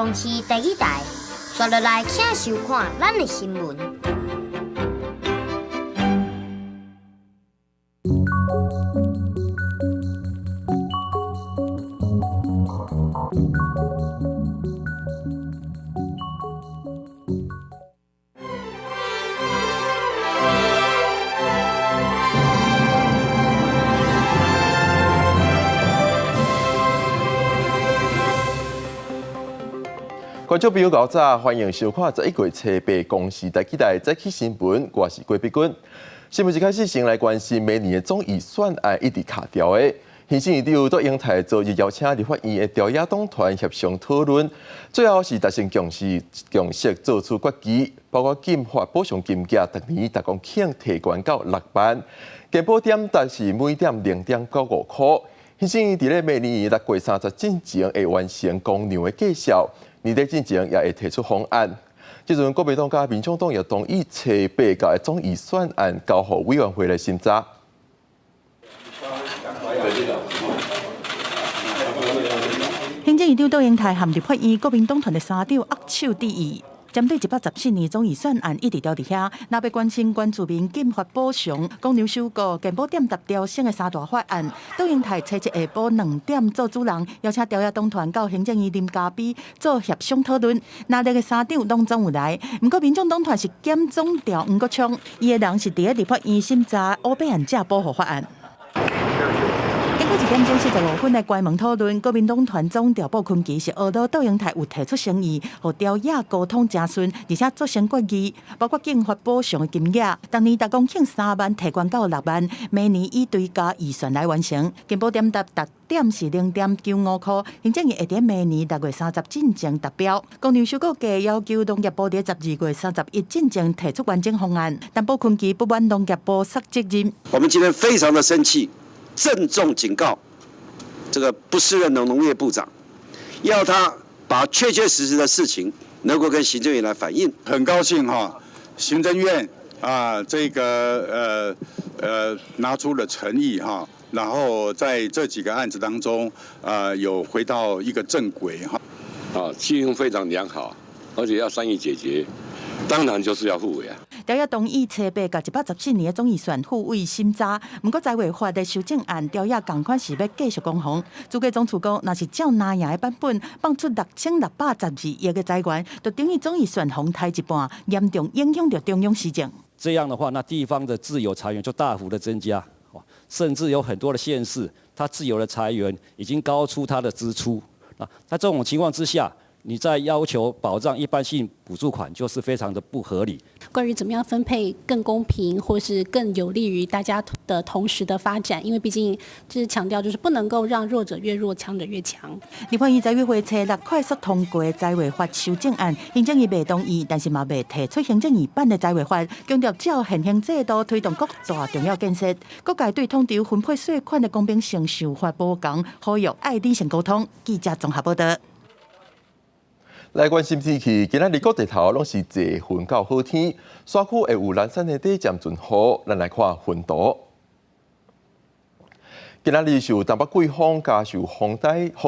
公視台語台，紲落來請收看咱的新聞。觀眾朋友，早，歡迎收看11月7日公視台語台早起新聞，我是郭碧君。新聞一開始先來關心明年的總預算案一直卡掉的。行政院長卓榮泰昨日邀請立法院的朝野黨團協商討論，最後是達成共識，共識做出決議，包括禁發補償金額，逐年逐公頃提懸到6萬，健保點達是每點0.95塊。行政院佇咧明年6月30進前會完成公糧的計數。年底進前也會提出方案。這陣國民黨佮民眾黨也同意初八共總預算案交予委員會來審查。行政院長卓榮泰和立法院國民黨團的三長握手致意。針對114年總預算案一直吊佇遐，若欲關心原住民禁發補償、公糧收購、健保點達調升的三大法案，卓榮泰初七下晡2點做主人，邀請朝野黨團到行政院啉咖啡做協商討論。藍綠的三長攏總有來，毋過民眾黨團是檢總調黃國昌，伊的人是佇咧立法院審查烏白案者保護法案。經過1點鐘45分的關門討論，國民黨團總調布坤奇是學到卓榮泰有提出誠意，予朝野溝通誠順，而且做成決議，包括禁發補償的金額，逐年逐公頃3萬提懸到6萬，明年以追加預算來完成。健保點達逐點是0.95塊，行政院會佇明年6月30進前達標。公糧收購價要求農業部佇12月31進前提出完整方案，但布坤奇不滿農業部捒責任。我們今天非常的生氣。鄭重警告，這個不適任的農業部長，要他把確確實實的事情能夠跟行政院來反映。很高興哈，行政院啊，這個拿出了誠意哈，然後在這幾個案子當中啊，有回到一個正軌哈。啊，氣氛非常良好，而且要善意解決，當然就是要復委啊。朝野同意初八共114年的總預算付委審查，毋過財劃法的修正案，朝野仝款是欲繼續攻防。主計總處講，若是照藍營的版本放出6612億的財源，就等於總預算予刣一半，嚴重影響著中央施政。這樣的話，那地方的自有財源就大幅的增加，甚至有很多的縣市，它自有的財源已經高出它的支出。啊，在這種情況之下，你再要求保障一般性補助款，就是非常的不合理。關於怎麼樣分配更公平，或是更有利於大家的同時的發展，因為畢竟就是強調，就是不能夠讓弱者越弱，強者越強。立法院財委會初六快速通過財劃法修正案，行政院袂同意，但是嘛袂提出行政院版的財劃法，強調照現行制度推動各大重要建設。各界對統籌分配稅款的公平性想法無仝，呼籲愛理性溝通。記者綜合報道。來關心天氣，今仔日各地頭攏是濟雲到好天，山區會有零散的短暫陣雨。咱來看雲圖。今仔日受東北季風加受風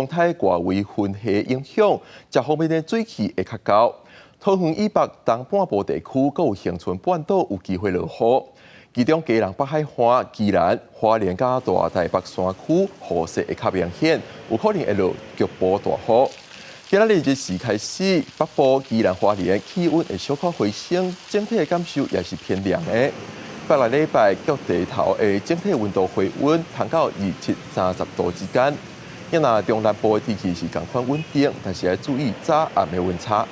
台外圍雲系影響，這方面的水汽會較高。桃園以北東半部地區，閣有恆春半島有機會落雨。其中基隆北海岸、宜蘭、花蓮佮大台北山區雨勢會較明顯，有可能會落局部大雨。今仔日日時開始，北部、宜蘭、花蓮氣溫會小可回升，整體的感受也是偏涼的。拜六禮拜各地頭的整體溫度回溫，通到27、30度之間。若中南部的天氣是仝款穩定，但是愛注意早暗的溫差。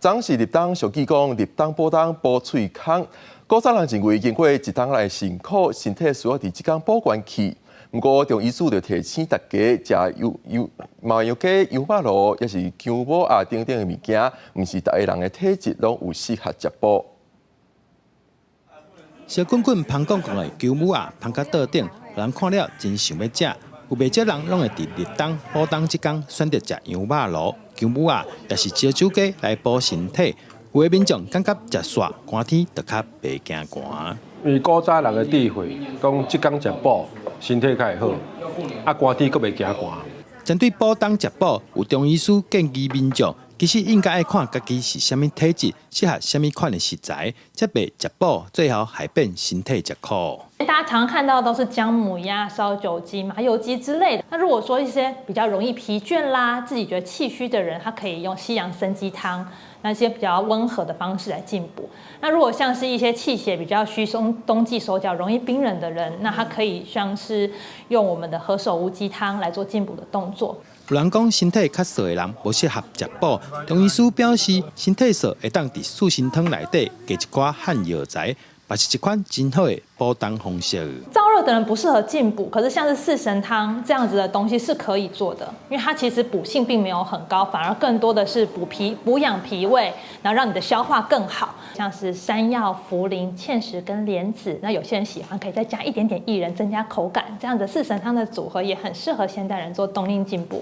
昨是立冬，俗語講立冬補冬補喙空。古早人認為經過一冬來辛苦，身體需要佇這工補元氣。毋過中醫師就提醒大家，食油油麻油雞、羊肉爐，抑是薑母鴨等等的物件，毋是逐个人的體質攏有適合食補。燒滾滾、芳滾滾的薑母鴨，芳甲桌頂，予人看了真想欲食。有袂少人攏會佇立冬補冬這工選擇食羊肉爐、薑母鴨，抑是燒酒雞來補身體。有的民眾感覺食煞寒天就較袂驚寒。因為古早人的智慧，講這工食補，身體較會好，啊寒天閣袂驚寒。針對補冬食補，有中醫師建議民眾，其實應該愛看家己是啥物體質，適合啥物款的食材，才袂食補，最後害變身體食苦。大家常常看到都是薑母鴨、燒酒雞、麻油雞之類的。那如果說一些比較容易疲倦啦、自己覺得氣虛的人，他可以用西洋參雞湯，那些比較溫和的方式來進補。那如果像是一些氣血比較虛鬆、冬季手腳容易冰冷的人，那他可以像是用我們的何首烏雞湯來做進補的動作。有人講身體較瘦的人無適合食補，中醫師表示，身體瘦會當佇四神湯內底加一寡漢藥材，嘛是一款真好的補冬方式。燥熱的人不適合進補，可是像是四神湯這樣子的東西是可以做的，因為它其實補性並沒有很高，反而更多的是補脾、補養脾胃，然後讓你的消化更好。像是山藥、茯苓、芡實跟蓮子，那有些人喜歡可以再加一點點薏仁，增加口感。這樣子四神湯的組合也很適合現代人做冬令進補。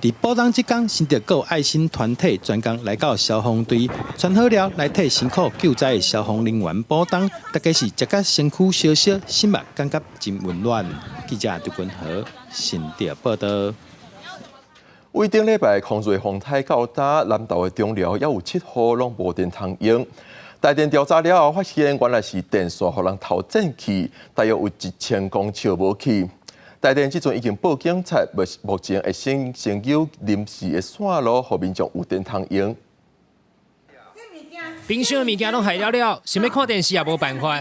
佇補冬這工，新竹閣有愛心團體專工來到消防隊，穿好了來替辛苦救災的消防人員補冬，大家是食甲身軀燒燒，心嘛感覺真溫暖。記者劉君和新竹報道。為頂禮拜空瑞風颱到今，南投的中寮猶有七戶攏無電通用。台電調查了後，發現原來是電線予人偷剪去，大約有1000公尺無去。台電這陣已經報警察，目前會先修臨時的線路，予民眾有電通用。冰箱的物件攏害了了，想欲看電視也無辦法。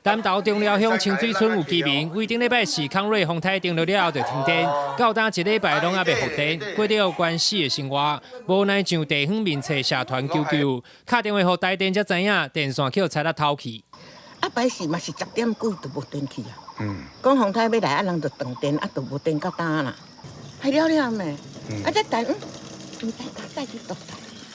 南投中寮鄉清水村有居民，為頂禮拜四康瑞風颱登陸了後就停電，到今一禮拜攏猶未復電，過著關死的生活，無奈上地方面冊社團求救，敲電話予台電才知影電線予賊仔偷去。啊，擺時嘛是10點幾就無電去啊。講風颱欲來，啊人就斷電，啊就無電到今啦。害了了咩？啊，這等，毋知帶去佗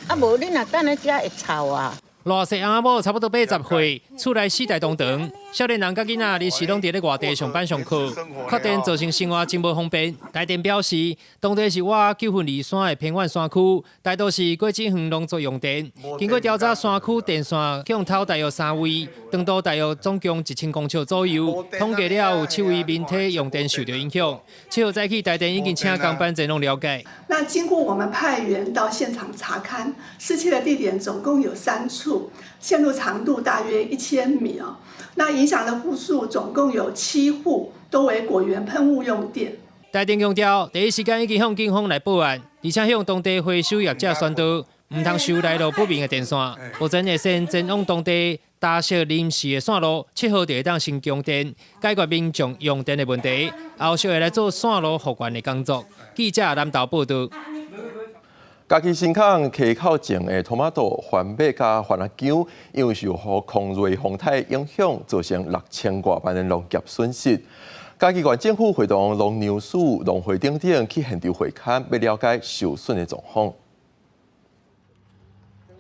啊，無你若等咧遮會臭啊。賴姓翁仔某差不多80歲，厝內四代同堂，少年人佮囡仔日時攏佇咧外地上班上課，缺電造成生活真無方便。台電表示，當地是倚九份二山的偏遠山區，大多是果子園農作用電。經過調查，山區電線共偷大約三位，長度大約總共1000公尺左右。統計了有7位民體用電受著影響。7號早起，台電已經請工班前往了解。那經過我們派員到現場查勘，失竊的地點總共有3處。線路長度大約1000米哦，那影響的戶數總共有7戶，都為果園噴霧用電。台電強調，第一時間已經向警方來報案，而且向當地回收業者宣導，毋通收來路不明的電線。目前會先前往當地搭設臨時的線路，7號就會當先供電，解決民眾用電的問題。後續會來做線路復原的工作。記者南投報導。家己新崁溪口種的トマト、番麥佮番仔薑，因為受予空瑞風颱影響，造成6000外萬的農業損失。嘉義縣政府會同農糧署、農會等等去現場會勘，欲了解受損的狀況。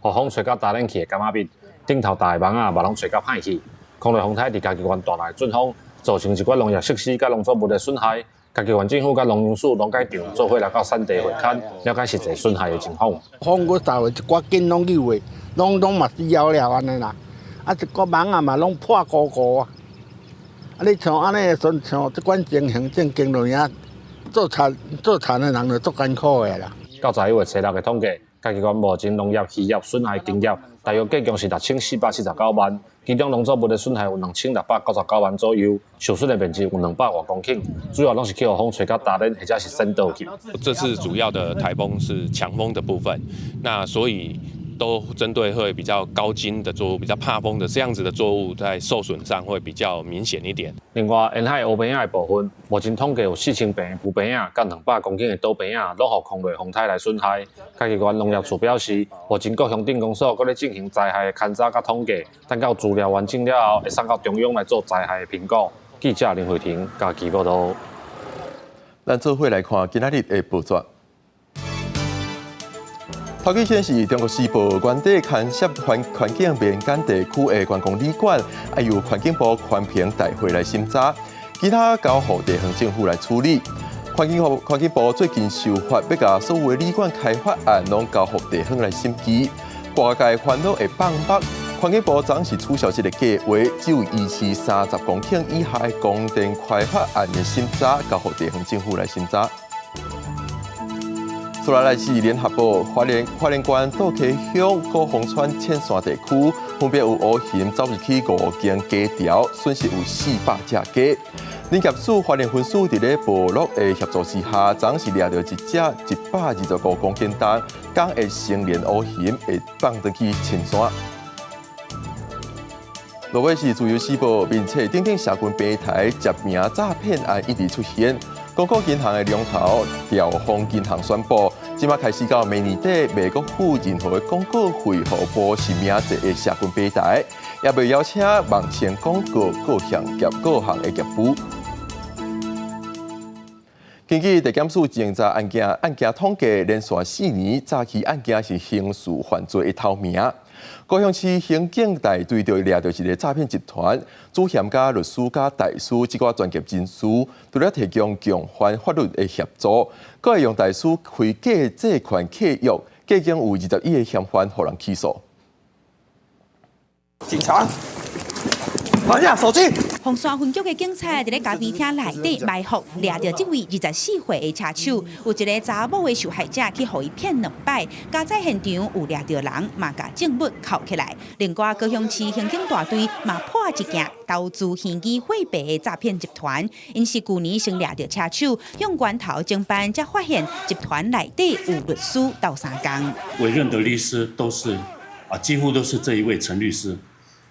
予風吹到礁連去的柑仔蜜，頂頭大的網仔嘛攏吹甲歹去。空瑞風颱佇嘉義縣帶來陣風，造成一寡農業設施佮農作物的損害。嘉義縣政府佮農糧署攏改場做伙來到產地會勘，了解實際損害的情況。風閣掃的一寡根攏扭的，攏嘛死枵了按呢啦。啊，一寡網仔嘛攏破糊糊啊。啊，你像按呢的時陣，像這款情形，正經落影做田做田的人就足艱苦的啦。到11月初6的統計，嘉義縣目前農業、漁業損害金額大約計共是6479萬，其中農作物的損害有2699萬左右，受損的面積有200外公頃，主要攏是去予風吹甲礁連或者是掀倒去。這次主要的颱風是強風的部分，那所以都針對會比較高筋的作物、比較怕風的這樣子的作物，在受損上會比較明顯一點。另外，沿海烏棚仔的部分，目前統計有4000坪的浮棚仔，佮200公頃的島棚仔，攏予空瑞風颱來損害。嘉義縣農業處表示，目前各鄉鎮公所閣咧進行災害的勘查佮統計，等到資料完整了後，會送到中央來做災害的評估。記者林慧婷嘉義報導。咱做伙來看今仔日的報紙。頭幾天是中國時報原底牽涉環境敏感地區的觀光旅館，愛由環境部環評大會來審查，其他交予地方政府來處理。環境部最近修法，欲共所有的旅館開發案攏交予地方來審批，外界煩惱會放目。環境部昨是取消這個計劃，只有維持30公頃以下的光電開發案的審查，交予地方政府來審查。接落來是聯合報，花蓮縣斗溪鄉高峰村淺山地區，分別有烏熊走入去五間雞巢，損失有400隻雞。林業署花蓮分署佇咧部落的協助之下，昨是掠著一隻125公斤重、公的成年烏熊，會放轉去深山。落尾是自由時報，面冊頂頂社群平台實名詐騙案一直出現。公股銀行的龍頭兆豐銀行宣布，這馬開始到明年底袂閣付任何的廣告費予無實名制的社群平台，也袂邀請網簽廣告各項的業務。根據地檢署偵查案件統計，連續4年詐欺案件是刑事犯罪的頭名。高雄市刑警大隊就掠著一个詐騙集團，主嫌佮律師佮代書這寡專業人士，除了提供共犯法律的協助，閣會用代書開假借款契約，計經有21個嫌犯予人起訴。警察，放下手機。鳳山分局的警察佇咧咖啡廳內底埋伏，掠著這位24歲的車手，有一个查某的受害者去予伊騙兩擺，加在現場有掠著人，嘛共證物扣起來。另外，高雄市刑警大隊嘛破一件投資虛擬貨幣的詐騙集團，𪜶是舊年先掠著車手，向關頭偵辦，才發現集團內底有律師鬥相共。委任的律師都是啊，幾乎都是這一位陳律師。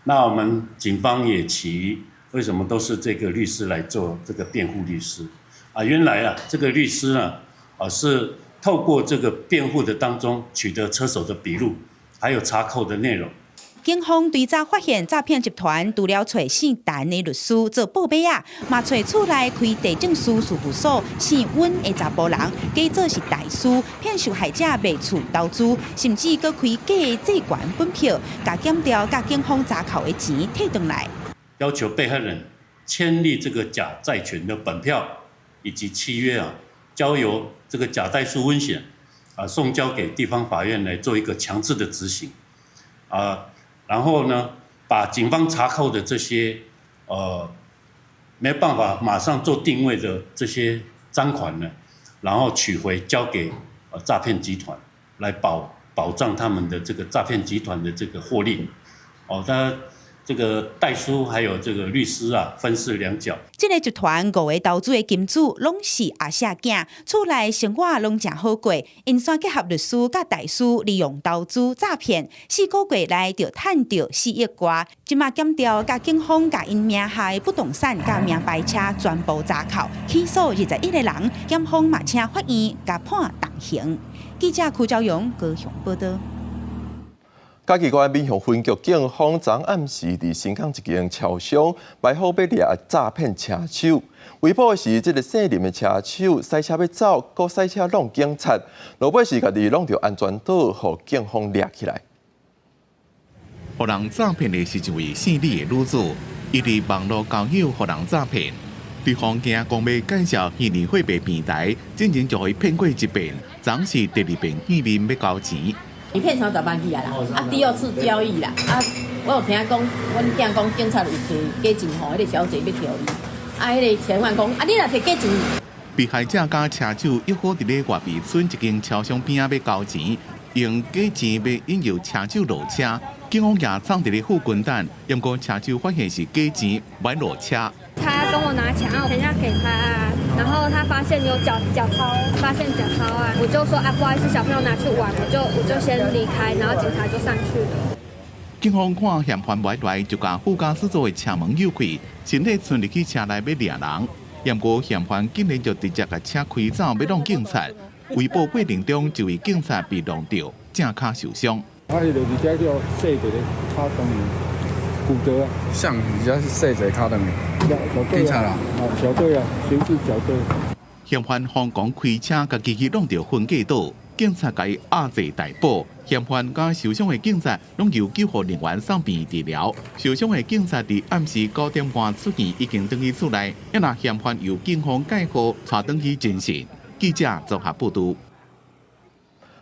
那我們警方也起疑，為什麼都是這個律師來做這個辯護律師？啊，原來啊，這個律師呢，啊是透過這個辯護的當中取得車手的筆錄，還有查扣的內容。警方追查發現詐騙集團除了揣姓陳的律師做報馬仔，嘛揣厝內開地政士事務所姓溫的查埔人，假做是代書，騙受害者賣厝投資，甚至閣開假的債權本票，共檢調佮警方查扣的錢提轉來。要求被害人簽立這個假債權的本票以及契約啊，交由這個假代書溫顯啊送交給地方法院來做一個強制的執行啊。然後呢，把警方查扣的這些，沒辦法馬上做定位的這些贓款呢，然後取回交給詐騙集團，來保障他們的這個詐騙集團的這個獲利。哦，他這個代書還有這個律師啊，分飾兩角。這个集團五个投資的金主攏是阿舍囝，厝內生活攏誠好過。𪜶煞結合律師佮代書，利用投資詐騙，4個月內就趁著4億外。這馬檢調佮警方共𪜶名下的不動產佮名牌車全部查扣，起訴21個人，檢方嘛請法院共判重刑。記者柯昭勇高雄報道。嘉義縣民雄分局警方昨暗時佇新港一間超商埋伏欲掠詐騙車手，圍捕的是這个姓林的車手，駛車欲走，閣駛車挵警察，落尾是家己挵著安全島，予警方掠起來。予人詐騙的是一位姓李的女子，伊佇網路交友予人詐騙，對方驚講欲介紹虛擬貨幣平台，進前就予伊騙過一遍，昨是第二遍見面欲交錢。伊騙30萬去啊啦，啊第二次交易啦，啊我有聽講，阮囝講警察有提假錢予彼个小姐欲提予伊，啊彼个嫌犯講，啊你若提假錢。被害者佮車手約好佇咧外埤村一間超商邊仔欲交錢，用假錢欲引誘車手落車，警方也藏佇咧附近等，毋過車手發現是假錢，無落車。他跟我拿錢，我等下給他，然後他發現有假鈔，發現假鈔啊，我就說啊，不好意思，小朋友拿去玩，我就先離開，然後警察就上去了。警方看嫌犯袂來，就共副駕駛座的車門扭開，身體竄入去車內欲掠人，毋過嫌犯竟然就直接共車開走，欲挵警察。圍捕過程中，一位警察被挵著，正跤受傷。啊，彼個直接叫踅一个跤斷骨折啊。像比較是踅一个跤斷警察啦，小隊啊，刑事小隊。嫌犯瘋狂開車，共家己挵著分隔島，警察共伊押坐逮捕。嫌犯佮受傷的警察攏由救護人員送病院治療。受傷的警察佇暗時9點半出院，已經轉去厝內。若嫌犯由警方蓋號，帶轉去偵訊。記者綜合報導。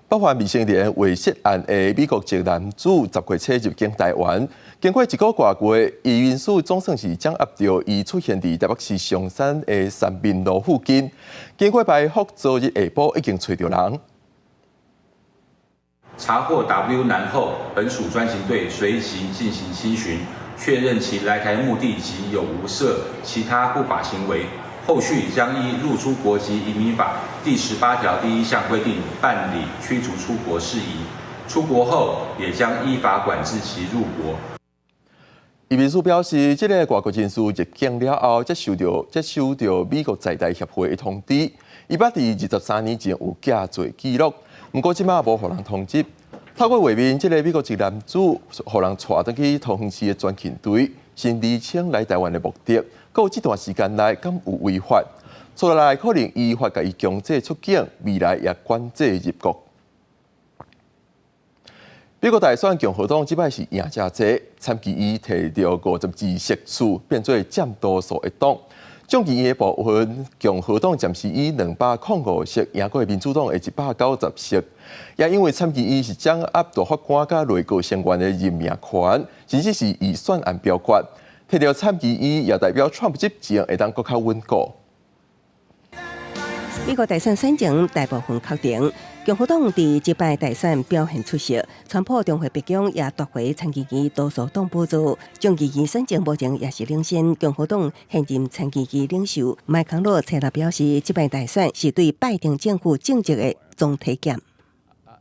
北韓未成年猥褻案的美國籍男子10月初入境台灣，經過一個外月，移民署總算是掌握著伊出現佇台北市松山的三民路附近。經過埋伏，昨日下晡已經揣著人。查獲 W 男後，本署專勤隊隨即進行偵尋，確認其來台目的及有無涉其他不法行為。後續將依《入出國及移民法》第18條第1項規定辦理驅逐出國事宜。出國後，也將依法管制其入國。移民署表示，這个外國人士入境了後，才收到美國在台協會的通知，伊捌佇23年前有詐罪記錄，毋過這馬無予人通緝。透過畫面，這个美國籍男子予人帶轉去桃園市的專勤隊，先釐清來台灣的目的，閣有這段時間內敢有違法，接落來可能依法共伊強制出境，未來也管制入國。美國大選共和黨這擺是贏誠濟，參議院提著52席次，變做佔多數的黨。眾議院的部分，共和黨暫時以205席贏過民主黨的190席。也因為參議院是掌握大法官佮內閣成員的任命權，甚至是預算案表決，提著參議院也代表川普執政會當閣較穩固。美國大選選情大部分確定，共和黨佇這擺大選表現出色，川普重回白宮也奪回參議院多數黨寶座。眾議院選情目前也是領先，共和黨現任參議院領袖麥康諾初六表示，這擺大選是對拜登政府政績的總體檢。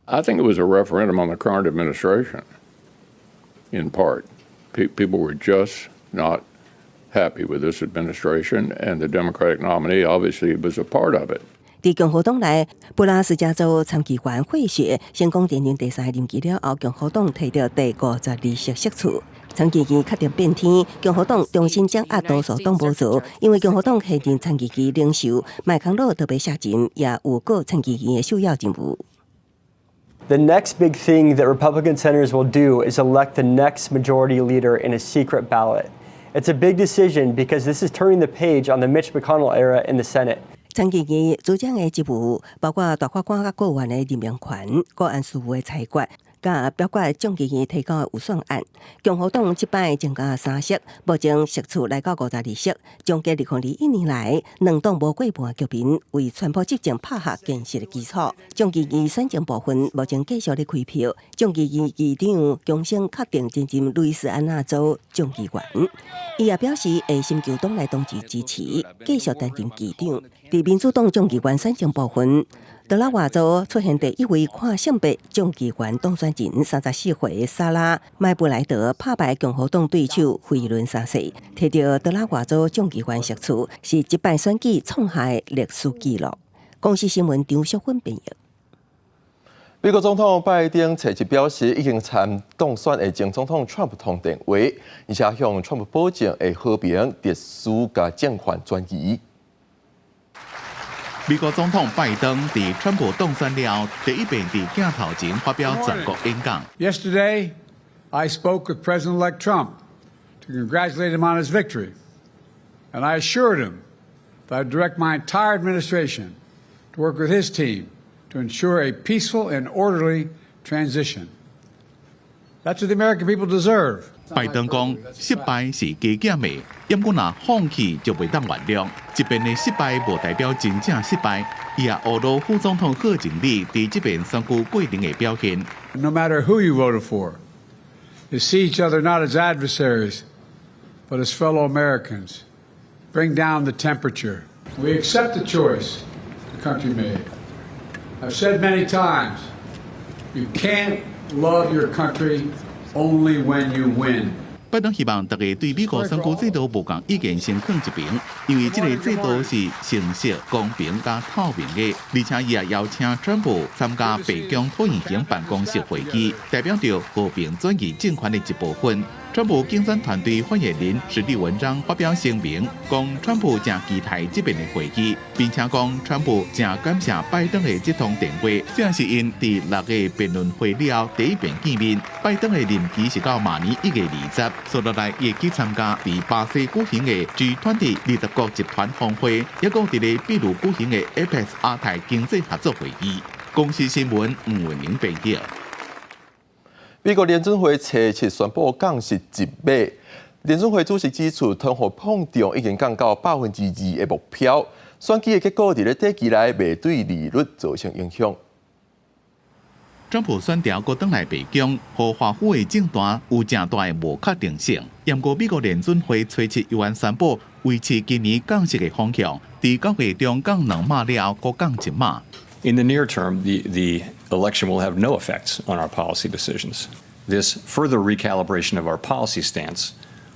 I think it was a referendum on the current administration. In part, people were just not happy with this administration, and the Democratic nominee obviously was a part of it. 佇共和黨內，布拉斯加州參議員費雪成功連任第三個任期了後，共和黨提著第52席席次。參議院確定變天，共和黨重新掌握多數黨寶座，因為共和黨現任參議院領袖麥康諾特別卸任，也有過參議院的首要任務。 The next big thing that Republican senators will do is elect the next majority leader in a secret ballot. It's a big decision because this is turning the page on the Mitch McConnell era in the Senate. 參議院主掌的職務包括大法官佮閣員的任命權、國安事務的裁決，佮表決眾議院提交的預算案。共和黨這擺增加3席，目前席次來到52席，終結2021年來兩黨無過半局面，為川普執政拍下堅實的基礎。眾議院選情部分目前繼續咧開票，眾議院議長強生確定前任路易斯安那州眾議員，伊也表示會尋求黨內同志支持，繼續擔任議長。佇民主黨眾議員選情部分，德拉瓦州出現第一位跨性別眾議員當選人，34歲莎拉麥布萊德拍敗共和黨對手費倫三世，提著德拉瓦州眾議員席次，是這擺選舉創下的歷史紀錄。公視新聞張淑芬編譯。美國總統拜登初七表示，已經參當選的前總統川普通電話，而且向川普保證會和平秩序佮政權轉移。美國總統拜登佇川普當選了後，第一遍佇鏡頭前發表全國演講。 Yesterday, I spoke with President-elect Trump to congratulate him on his victory, and I assured him that I'd direct my entire administration to work with his team to ensure a peaceful and orderly transition. That's what the American people deserve. 拜登講失敗是加減的，毋過若放棄就袂當原諒。這遍的失敗無代表真正失敗。伊也呵咾副總統賀錦麗佇這遍選舉過程的表現。 No matter who you voted for, to see each other not as adversaries, but as fellow Americans. Bring down the temperature. We accept the choice the country made. I've said many times, you can't love your country only when you win. 拜登希望大家對美國選舉制度無仝意見先囥一邊，因為這个制度是誠實、公平佮透明的。而且伊也邀請川普參加白宮橢圓形辦公室會議，代表著和平轉移政權的一部分。川普競選團隊發言人史蒂文章發表聲明，講川普誠期待這遍的會議，並且講川普誠感謝拜登的這通電話，這是𪜶佇六个辯論會了後第一遍見面。拜登的任期是到明年1月20，接落來會去參加佇巴西舉行的 G20 20國集團峰會，抑閣佇咧秘魯舉行的 APEC 亞太經濟合作會議。公視新聞吳文玲編譯。美國聯準會初七宣布降息一碼，聯準會主席指出，通貨膨脹已經降到2%的目標。選舉的結果佇咧短期內袂對利率造成影響。川普選調閣轉來白宮，予華府的政壇有誠大的無確定性。毋過美國聯準會初七猶原宣布維持今年降息的方向，佇9月中降2碼了後，閣降1碼。 In the near term, the election will have no effects on our policy decisions. This further recalibration of our policy stance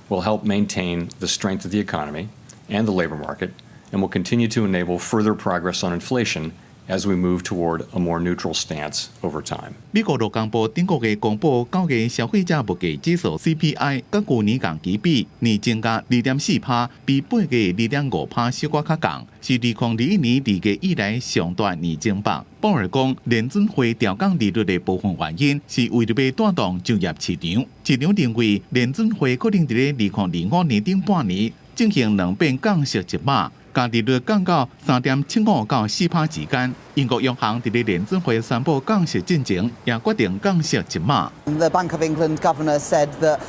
will help maintain the strength of the economy and the labor market, and will continue to enable further progress on inflation as we move toward a more neutral stance over time. 美國勞工部頂個月公布9月消費者物價指數 CPI，佮舊年同期比，年增加2.4%，比8月2.5%小可較降，是2021年2月以來上大年增幅。鮑爾講，聯準會調降利率的部分原因是為著欲帶動就業市場。市場認為，聯準會可能佇咧2025年頂半年進行兩遍降息1碼。共利率降到3.75到4%之間。英國央行佇咧聯準會宣布降息進前，也決定降息1碼。 The Bank of England governor said that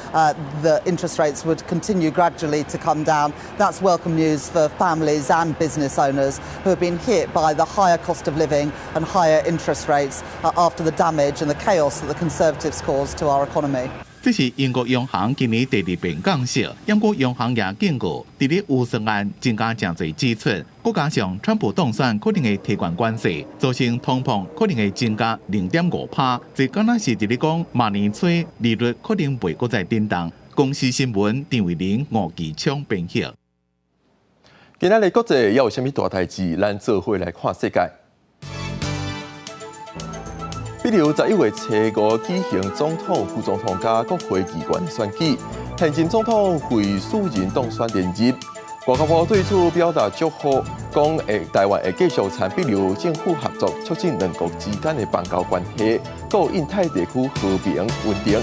the interest rates would continue gradually to come down. That's welcome news for families and business owners who have been hit by the higher cost of living and higher interest rates after the damage and the chaos that the Conservatives caused to our economy. 這是英國央行今年第二遍降息，毋過央行也警告，佇咧預算案增加誠濟支出，閣加上川普當選可能會提懸關稅，造成通膨可能會增加0.5%。這敢若是佇咧講，明年初利率可能袂閣再振動。公視新聞陳慧玲、吳其昌編譯。今仔日國際猶有啥物大代誌？咱做伙來看世界。比如11月初五舉行總統、副總統佮國會議員選舉，現任總統惠恕仁當選連任。外交部對此表達祝賀，講會台灣會繼續參比流政府合作，促進兩國之間的邦交關係，閣印太地區和平穩定。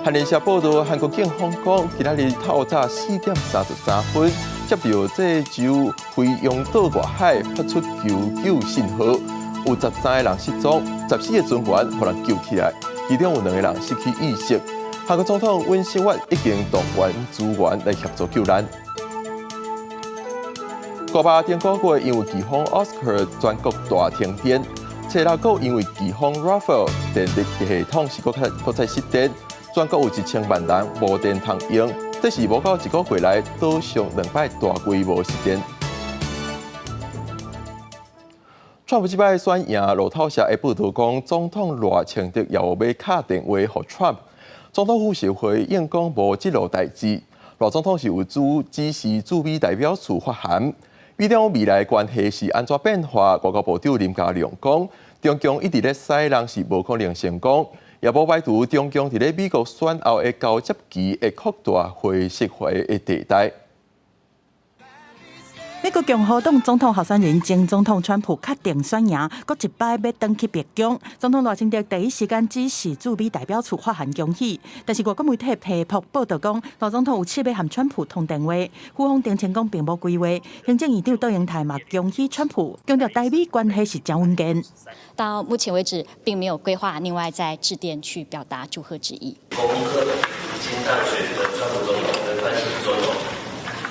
韓聯社報道，韓國警方講，今仔日透早4點33分，接到濟州惠陽島外海發出求救信號，有13個人失蹤，14個船員予人救起來，其中有兩個人失去意識。韓國總統尹錫悅已經動員資源來協助救難。古巴頂個月因為颶風奧斯卡全國大停電，初六閣因為颶風 Rafael 電力系統是閣較閣再失電，全國有1000萬人無電通用，這是無夠一個月來島上兩擺大規模失電。川普這擺選贏路透社的報導講，總統賴清德也有欲敲電話予川普。總統府是回應講無這路代誌。賴總統是有主指示駐美代表處發函。美中未來關係是按怎變化？外交部長林佳龍講，中共一直咧使弄是無可能成功，也無排除中共佇咧美國選後的交接期會擴大灰色化的地帶。美國共和黨總統候選人前總統川普確定選贏，閣一擺欲轉去白宮。總統賴清德第一時間指示駐美代表處發函恭喜，但是外國媒體批駁報導講，賴總統有試欲和川普通電話，府方澄清講並無規劃。行政院長卓榮泰嘛恭喜川普，強調台美關係是誠穩健。到目前為止，並沒有規劃另外再致電去表達祝賀之意。恭賀已經當選的川普總統跟川普總統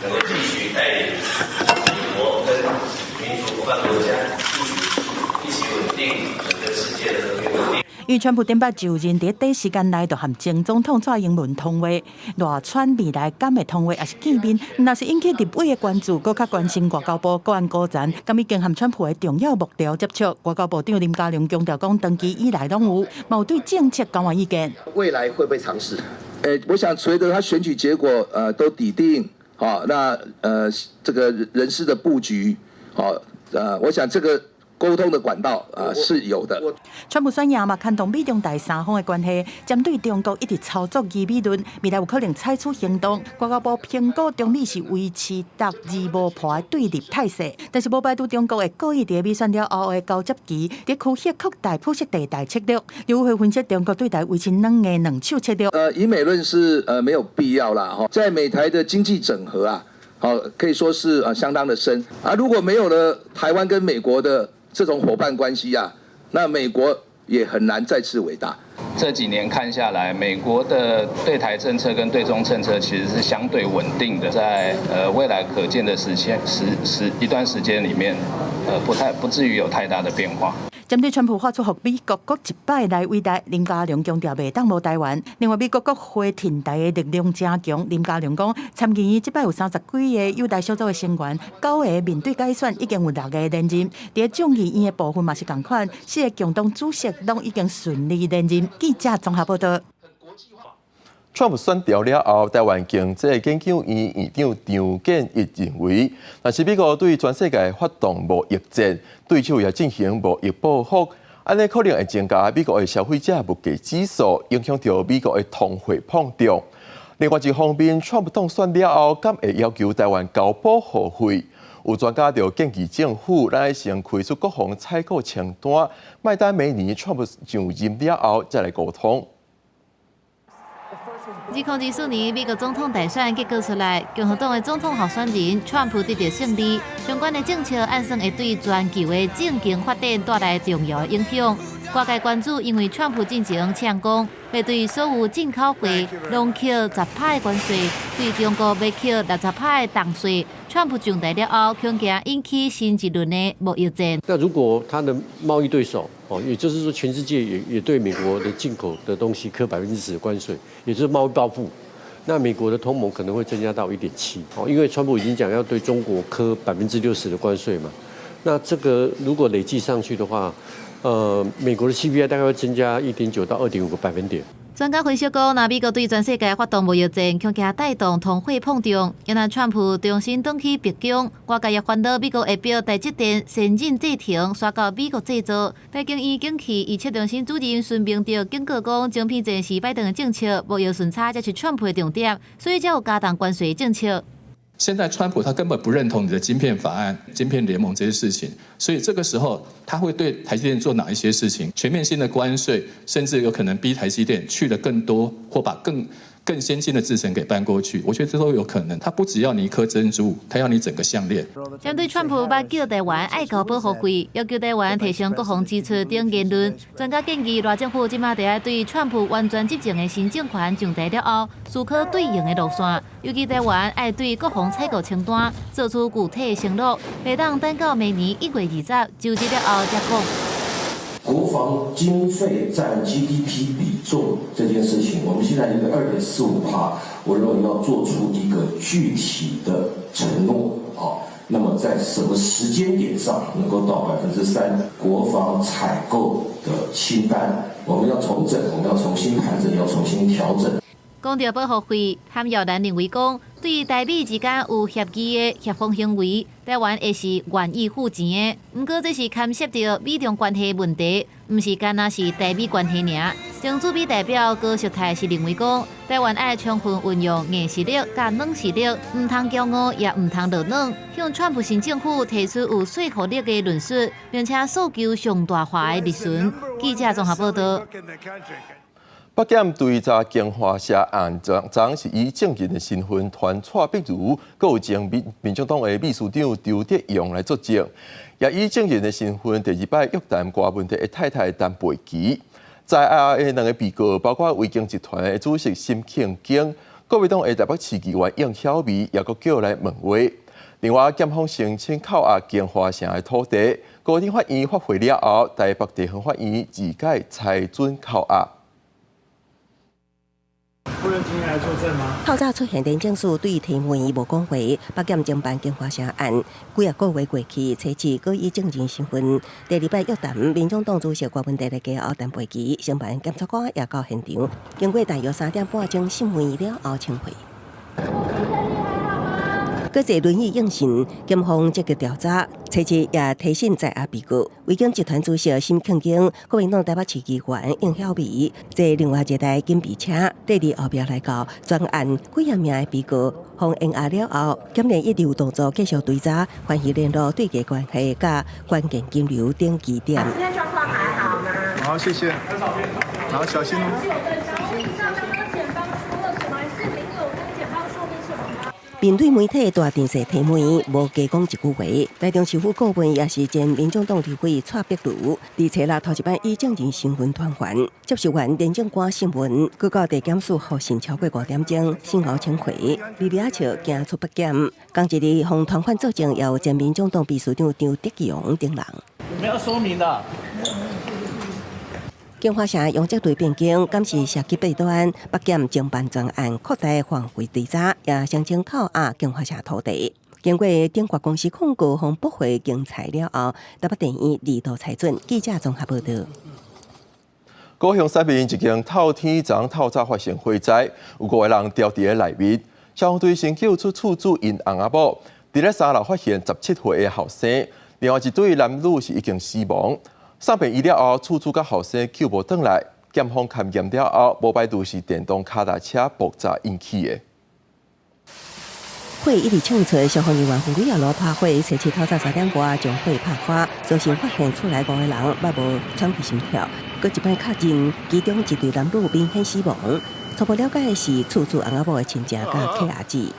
能夠繼續帶領美國跟民主夥伴國家一起穩定整個世界的和平穩定。因為川普頂擺就任，佇短時間內就和前總統蔡英文通話，賴川未來敢會通話抑是見面，若是引起立委的關注，閣較關心外交部國安高層，敢已經和川普的重要幕僚接觸。外交部長林佳龍強調講，長期以來攏有，嘛有對政策交換意見。未來會不會嘗試？我想隨著他選舉結果，都底定，好，那這個人事的布局，好，我想這個溝通的管道啊是有的。川普選贏嘛，牽動美中台三方的關係，針對中國一直操作疑美論，未來有可能採取行動。外交部評估中美是維持獨而無破的對立態勢，但是無排除中國會故意佇美選了後的交接期，佇區域擴大灰色地帶策略。劉會分析中國對台維持軟硬兩手策略。疑美論是沒有必要啦，哈，在美台的經濟整合啊，好可以說是相當的深啊。如果沒有了台灣跟美國的這種夥伴關係啊，那美國也很難再次偉大。這幾年看下來，美國的對台政策跟對中政策其實是相對穩定的，在未來可見的時間時時一段時間裡面，不至於有太大的變化。針對川普發出予美國閣一擺來偉大，林佳龍強調袂當無台灣。另外，美國國會挺台的力量誠強。林佳龍講，參議院這擺有30幾个友台小組的成員，九个面對改選已經有六个連任。佇眾議院的部分嘛是仝款，四个共黨主席攏已經順利連任。記者綜合報道。川普選著了後，台灣經濟研究院院長張建一認為，若是美國對全世界發動貿易戰，對手也進行貿易報復，按呢可能會增加美國的消費者物價指數，影響著美國的通貨膨脹。另外一方面，川普當選了後，敢會要求台灣交保護費？有專家就建議政府，咱愛先開出國防採購清單，莫等明年川普上任了後再來溝通。 2024年美國總統大選結果出來，共和黨的總統候選人川普得著勝利，相關的政策按算會對全球的政經發展帶來重要的影響。外界關注，因為川普進前嗆講，欲對所有進口貨攏課10%的關稅，對中國欲課60%的重稅。川普上台了後，恐驚引起新一輪的貿易戰。那如果他的貿易對手，哦，也就是說全世界也對美國的進口的東西課10%的關稅，也就是貿易報復，那美國的通膨可能會增加到1.7，哦，因為川普已經講要對中國課60%的關稅嘛，那這個如果累計上去的話，美國的 CPI 大概會增加1.9到2.5個百分點。專家分析講，若美國對全世界發動貿易戰，恐驚帶動通貨膨脹。若川普重新轉去白宮，外界也煩惱美國會逼台積電先進製程徙到美國製造。台經院景氣預測中心主任孫明德警告講，晶片戰是拜登的政策，貿易順差才是川普的重點，所以才有加重關稅政策。現在川普他根本不認同你的晶片法案、晶片聯盟這些事情，所以這個時候他會對台積電做哪一些事情？全面性的關稅，甚至有可能逼台積電去的更多，或把更先進的製程給搬過去。我覺得這都有可能。他不只要你一顆珍珠，他要你整個項鏈。針對川普欲叫台灣愛交保護費，要求台灣提升國防支出等言論，專家建議，賴政府這馬得愛對川普完全執政的新政權上台了後，思考對應的路線，尤其台灣愛對國防採購清單做出具體的承諾，袂當等到明年1月20就職了後才講。國防經費佔 GDP 比重這件事情，我們現在一個2.45%，我認為要做出一個具體的承諾，好，那麼在什麼時間點上能夠到3%？國防採購的清單，我們要重整，我們要重新盤整，要重新調整。講著保護費，譚耀南認為講，對台美之間有協議的協防行為，台灣會是願意付錢的。毋過這是牽涉著美中關係問題，毋是干焦是台美關係爾。前駐美代表高淑泰是認為講，台灣愛充分運用硬實力佮軟實力，毋通驕傲也毋通落軟，向川普新政府提出有說服力的論述，並且訴求上大化的利潤。記者綜合報道。北檢追查京華社案，昨是以證人的身份傳蔡壁如，閣有前民眾黨的秘書長邱德用來作證，也以證人的身份第二擺約談郭文德的太太陳佩琪。在押的兩个被告，包括維京集團的主席沈慶京、國民黨的台北市議員應曉薇，也閣叫來問話。另外，檢方申請扣押京華城的土地，高等法院發回了後，台北地方法院二改裁准扣押。夫人今天來作證嗎？透早出現廉政署對提問無講話，北檢偵辦京華城案，幾仔個月過去，初次閣以證人身份，第二擺約談民眾黨主席郭文德的家後陳佩琪，承辦檢察官也到現場，經過大約3點半鐘審問了後清會。閣坐輪椅應訊，檢方積極調查，初次也提審在押被告，維京集團主席沈慶京、國民黨台北市議員應曉薇，坐另外一台緊備車，綴佇後壁來到全案幾仔名的被告，予延押了後，檢驗一直有動作繼續追查，關係聯絡對外關係佮關鍵金流等疑點。今天狀況還好嗎？好，謝謝。好，小心。面對媒體大電視提問，無加講一句話。台中市府顧問也是前民眾黨立委蔡壁如，佇初六頭一擺以證人身份傳喚，接受完廉政官審問，閣到地檢署候審超過5點鐘，審後請回，微微仔笑行出北檢。仝一日予傳喚作證，也有前民眾黨秘書長張德榮等人。有沒有說明的？京華城容積率變更，敢是涉及弊端，北檢偵辦專案擴大範圍追查，也聲稱扣押京華城土地。經過鼎國公司控告予駁回競裁了後，台北地院二度裁准。記者綜合報導。高雄三民一間透天昨透早發生火災，有五個人牢佇咧內面。消防隊先救出厝主𪜶翁仔某，佇咧三樓發現17歲的後生，另外一對男女是已經死亡。送病醫了後，厝主佮後生救無轉來，檢方勘驗了後，無排除是電動跤踏車爆炸引起的。火一直衝出，消防人員分幾仔路拍火，初七透早3點外將火拍花，所幸發現厝內五個人捌無喘氣心跳，閣一擺確認，其中一對男女明顯死亡。初步了解的是厝主翁仔某的親戚佮契仔姊。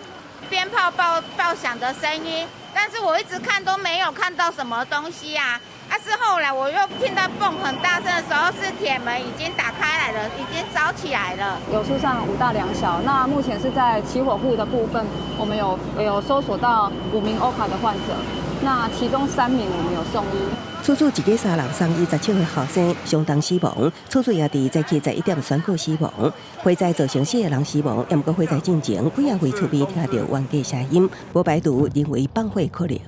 鞭炮爆爆響的聲音，但是我一直看都沒有看到什麼東西啊。但是後來我又聽到嘣很大聲的時候，是鐵門已經打開來了，已經燒起來了。有疏散5大2小，那目前是在起火戶的部分，我們有搜索到5名歐卡的患者，那其中3名我們有送醫。厝主一家三人送醫，17歲後生相當死亡，厝主也佇早起11點宣告死亡。火災造成四個人死亡，毋過火災進前幾仔位厝邊聽著冤家聲音，無排除認為放火可能。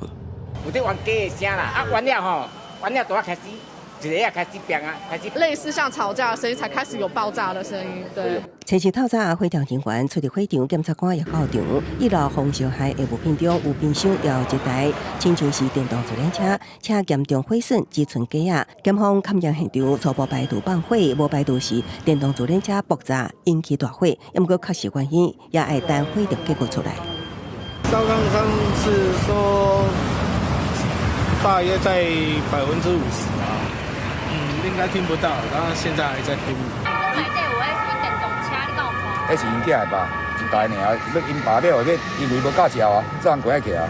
有啲冤家的聲啦，啊完了吼。完了，都要開始，一個開始變啊，開始。類似像吵架的聲音，才開始有爆炸的聲音。對。初七透早，火調人員出入火場，檢察官也到場。一樓風燒害的物品中有冰箱，也有一台親像是電動自行車，車嚴重毀損，只賰架仔。檢方勘驗現場，初步排除放火，無排除是電動自行車爆炸引起大火。毋過確實原因也愛等火調結果出來。燒傷傷是說大約在50%啊，應該聽不到，然後現在還在聽。內底有彼什麼電動車，你敢有看？彼是𪜶囝的吧？一台爾，欲𪜶爸買予，因為無駕照啊，這樣過去啊。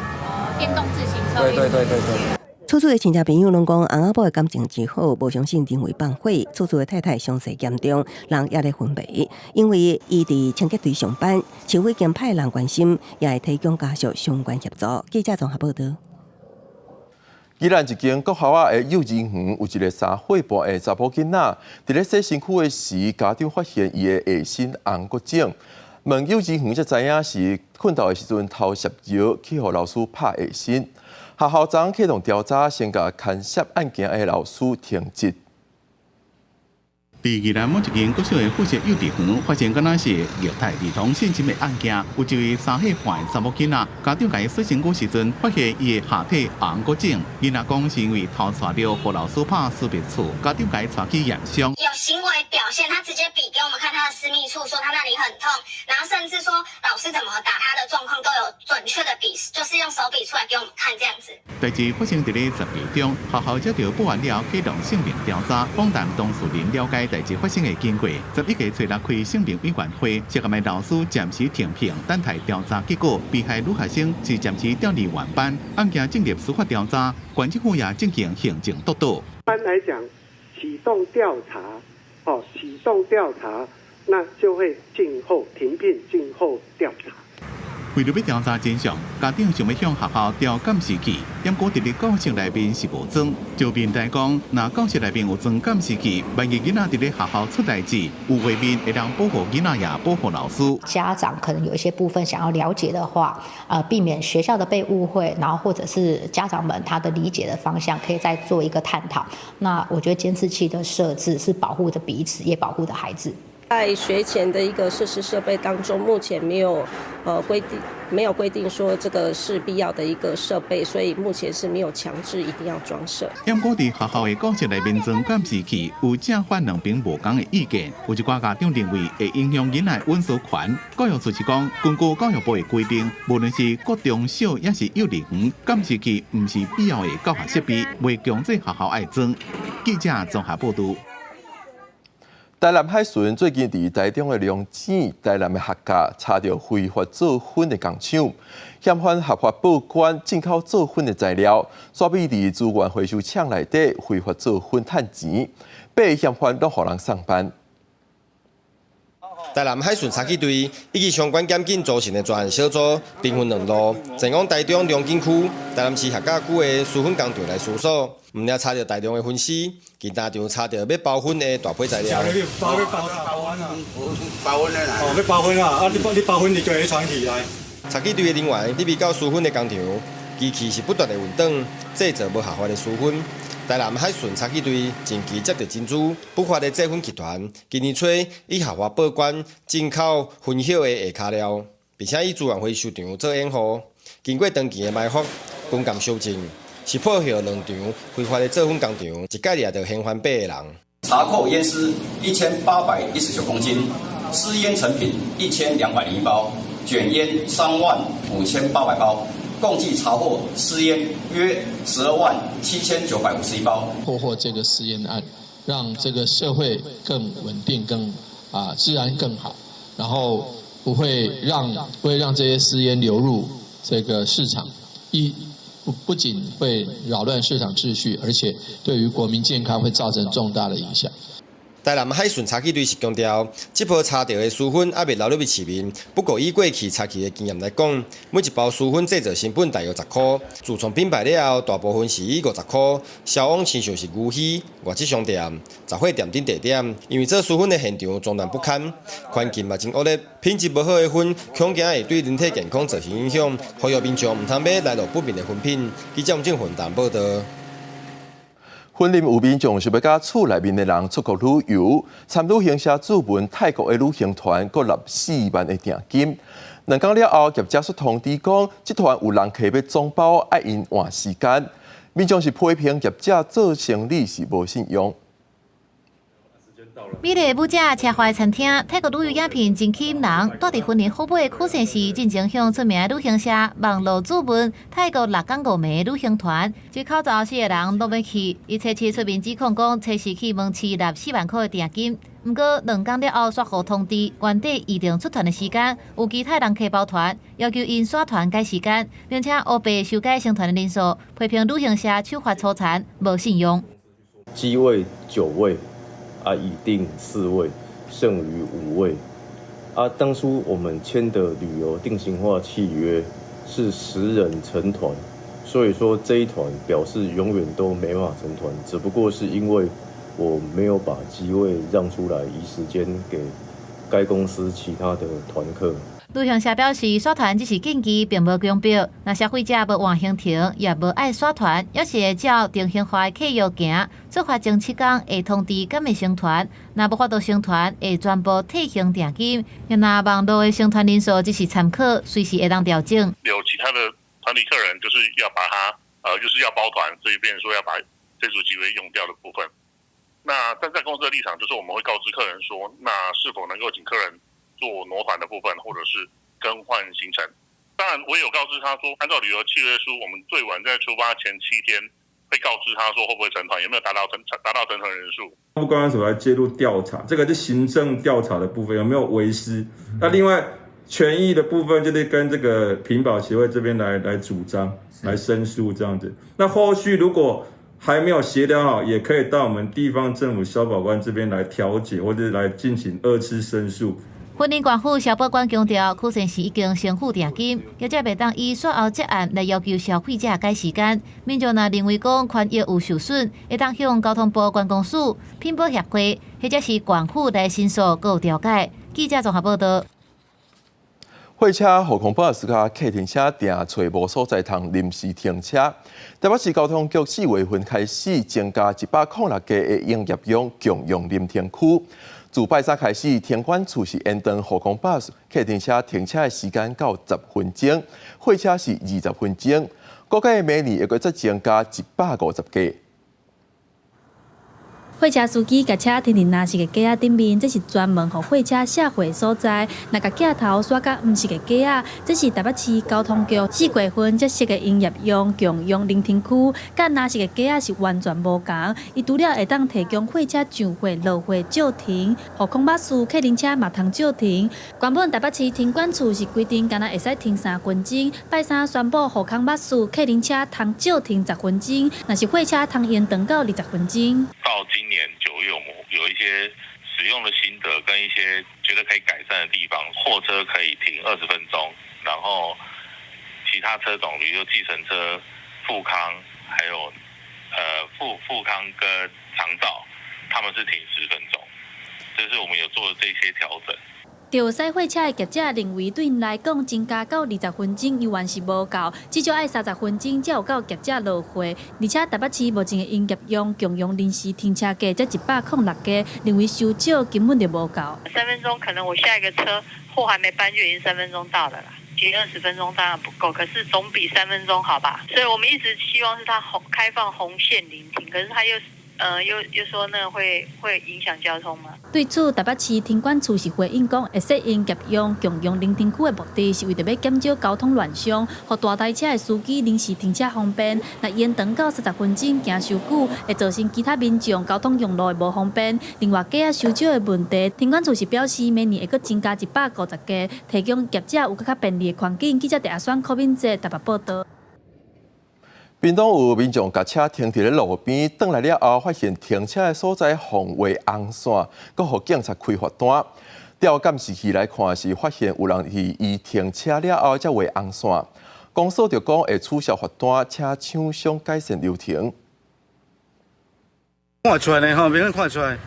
電動自行車。對對對對對。厝主的親戚朋友攏講，翁仔某的感情真好，無相信認為放火。厝主的太太傷勢嚴重，人也咧昏迷，因為伊佇清潔隊上班，市府已經派人關心，也會提供家屬相關協助。記者綜合報導。宜蘭一間國校仔的幼兒園有一個3歲半的查某囡仔，佇咧洗身軀的時，家長發現伊的下身紅閣腫。問幼兒園才知影是睏覺的時陣偷澀藥去予老師拍下身。學校昨啟動調查，先共牽涉案件的老師停職。佇宜蘭某一間國小的附設幼稚園，發生敢若是虐待兒童性侵的案件。有一位3歲半的查某囡仔，家長共伊洗身軀時陣，發現伊的下體紅閣腫。囡仔講是因為偷𤆬著，予老師拍私密處，家長共伊帶去驗傷。有行為表現，他直接比給我們看他的私密處，說他那裡很痛，然後甚至說老師怎麼打他的狀況都有準確的比，就是用手比出來給我們看這樣子。代誌發生佇咧10月中，學校接著報案了，啟動性平調查，訪談當事人了解代誌發生的經過。11月初六開性平委員會，涉案的老師暫時停聘，等待調查結果。被害女學生是暫時調離原班，案件進入司法調查，縣政府也進行行政督導。一般來講，啟動調查，哦，啟動調查，那就會靜候停聘，靜候調查。為著欲調查真相，家長想欲向學校調監視器，毋過佇咧教室內面是無裝。就面台講，若教室內面有裝監視器，萬一囡仔佇咧學校出代誌，有畫面會當保護囡仔，也保護老師。家長可能有一些部分想要了解的話，避免學校的被誤會，然後或者是家長們他的理解的方向，可以再做一個探討。那我覺得監視器的設置是保護著彼此，也保護著孩子。在學前的一個設施設備當中，目前沒有規定，沒有規定說這個是必要的一個設備，所以目前是沒有強制一定要裝設。毋過佇學校的教室內面裝監視器，有正反兩邊無仝的意見。有一寡家長認為會影響囡仔隱私權。教育處是講，根據教育部的規定，無論是國中小抑是幼兒園，監視器毋是必要的教學設備，袂強制學校愛裝。記者綜合報導。台南海巡最近佇台中的龍井、台南的學甲查著非法做粉的工廠，嫌犯合法報關進口做粉的材料，煞佇資源回收廠內底非法做粉趁錢，八个嫌犯攏予人送辦。台南海巡查緝隊以及相關檢警組成的專案小組，兵分兩路，前往台中龍井區、台南市客家區的私粉工廠來搜索，毋但查著大量的粉絲，更當場查著欲包粉的大批材料。包包包粉的啦，哦，欲包粉啊！啊，你包粉，你就會傳起來。查緝隊的人員入去到私粉的工廠，機器是不斷的運轉，製造無合法的私粉。台南海巡查緝隊近期接著真珠不法的製粉集團，今年初以合法報關進口粉葉的下跤料，並且以資源回收場做掩護，經過長期的埋伏、軍艦搜證，是破獲兩場非法的製粉工廠，一概掠著嫌犯八個人。查扣煙絲1819公斤，私煙成品1201包，卷煙35800包。共計查獲私煙約127951包。破獲這個私煙案，讓這個社會更穩定、更治安更好，然後不會讓這些私煙流入這個市場，一不僅會擾亂市場秩序，而且對於國民健康會造成重大的影響。台南海巡查緝隊是強調，這波查著的私粉猶未流入去市面。不過以過去查緝的經驗來講，每一包私粉製造成本大約10箍。自創品牌了後，大部分是以50箍銷往親像是牛墟、外資商店、雜貨店等地點。因為做私粉的現場髒亂不堪，環境嘛真惡劣，品質無好的粉，恐驚會對人體健康造成影響。呼籲民眾毋通買來路不明的粉品。記者吳正雲台報導。雲林有民眾想欲佮厝內面的人出國旅遊，參旅行社主文泰國的旅行團，閣納4萬的訂金。兩工了後，業者煞通知講，這團有人客欲總包，愛𪜶換時間。民眾是批評業者做生理是無信用。美麗舞者奢華餐廳，泰國旅遊影片真吸引人。蹛佇雲林虎尾曲線市進前向出名旅行社網路諮問泰國六工五暝旅行團，一口罩四個人攏欲去。伊初期出面指控講，初時去門市納4萬箍的訂金，毋過兩工了後，煞予通知原底預定出團的時間有其他人客包團，要求𪜶徙團改時間，並且烏白修改成團的人數，批評旅行社手法粗殘，無信用。機位九位。啊，已訂四位，剩餘五位。啊，當初我們簽的旅遊定型化契約是10人成團，所以說這一團表示永遠都沒辦法成團，只不過是因為我沒有把機位讓出來，移時間給該公司其他的團客。旅行社表示，徙團只是建議，並無強迫。若消費者無換行程，也無愛徙團，猶是會照定型化的契約行。出發前7工會通知敢會成團，若無法度成團，會全部退還訂金。若網路的成團人數只是參考，隨時會當調整。有其他的團體客人就是要把它，就是要包團，所以變成說要把這組機位用掉的部分。那站在公司的立場，就是我們會告知客人說，那是否能夠請客人做挪團的部分，或者是更換行程。當然，我也有告知他說，按照旅遊契約書，我們最晚在出發前7天會告知他說會不會成團，有沒有達到成團人數。觀光署來介入調查，這個是行政調查的部分，有沒有違失？那另外權益的部分，就是跟這個品保協會這邊來主張、來申訴這樣子。那後續如果還沒有協調好，也可以到我們地方政府消保官這邊來調解，或者來進行二次申訴。雲林縣府消保官強調，曲線市已經先付訂金，業者袂當以煞後結案來要求消費者改時間。民眾若認為講權益有受損，會當向交通部觀光署、品保協會或者是縣府來申訴，閣有調解。記者綜合報導。貨車予空巴士佮客運車定揣無所在通臨時停車。台北市交通局4月份開始增加106個的營業用共用臨停區。自拜三開始，停管處是延長予空巴士客運車停車的時間到10分鐘，貨車是20分鐘。估計明年會閣再增加150個。貨車司機共車停佇藍色的格仔頂面，這是專門予貨車卸貨所在。若共鏡頭徙佮黃色的格仔，這是台北市交通局4月份才設的營業用共用臨停區，佮藍色的格仔是完全無仝。伊除了會當提供貨車上貨、落貨借停，予空巴士、客運車嘛通借停。原本台北市停管處是規定，干焦會使停3分鐘，拜三宣布予空巴士、客運車通借停10分鐘，若是貨車通延長到20分鐘。到今年9月，我們有一些使使用的心得跟一些覺得可以改善的地方。貨車可以停20分鐘，然後其他車種，比如說計程車、復康，還有復康跟長照，他們是停10分鐘。這是我們有做的這些調整。著駛貨車的業者認為，對𪜶來講，增加到20分鐘猶原是無夠，至少愛30分鐘才有夠業者落貨。而且台北市目前的營業用共用臨時停車格才106家，認為收少根本就無夠。三分鐘可能我下一個車貨還沒搬就已經三分鐘到了啦。其實20分鐘當然不夠，可是總比三分鐘好吧？所以我們一直希望是它紅開放紅線臨停，可是他又。又說那會影響交通嗎？對此，台北市停管處是回應講，會設營業用共用臨停區的目的是為著欲減少交通亂象，予大台車的司機臨時停車方便。若延長到30分鐘，驚傷久，會造成其他民眾交通用路的無方便。另外，格仔收少的問題，停管處是表示，明年會閣增加150家，提供業者有閣較便利的環境。記者鄭阿選、柯敏哲台北報導。屏東有民眾共車停佇咧路邊，轉來了後，發現停車的所在予畫紅線，閣予警察開罰單。調監視器來看，是發現有人佇伊停車了後才畫紅線。公所就講會取消罰單，請廠商改善流程。看出來呢，吼，明顯看出來。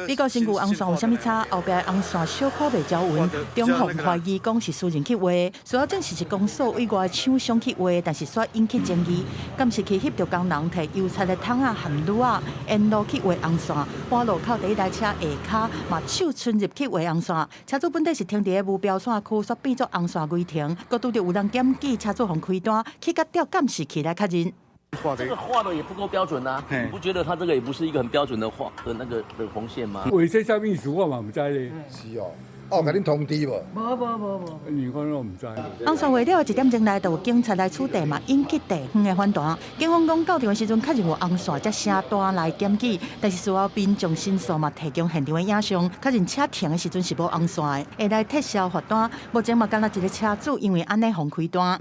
美國身軀紅線有啥物差？後壁紅線小可袂攪勻，中方懷疑講是私人去畫，事後證實是公所委外廠商去畫，但是煞引起爭議。監視器翕著工人提油漆的桶仔含鑢仔，沿路去畫紅線，半路口第一台車下跤嘛手伸入去畫紅線。車主本底是停佇咧無標線區，煞變做紅線違停，閣拄著有人檢舉，車主予開單，去共調監視器來確認。這個畫的也不夠標準啊！你不覺得他這個也不是一個很標準的畫的那個的紅線嗎？畫這啥物意思我嘛毋知咧。是哦，哦，共恁通知無？無無無無。你講我毋知。紅線畫了一點鐘內，就有警察來取締嘛，引起地方的反彈。警方講到場的時陣，確認有紅線才寫單來檢舉，但是事後民眾申訴嘛，提供現場的影像，確認車停的時陣是無紅線的，會來撤銷罰單。目前嘛，敢若一个車主因為按呢予開單。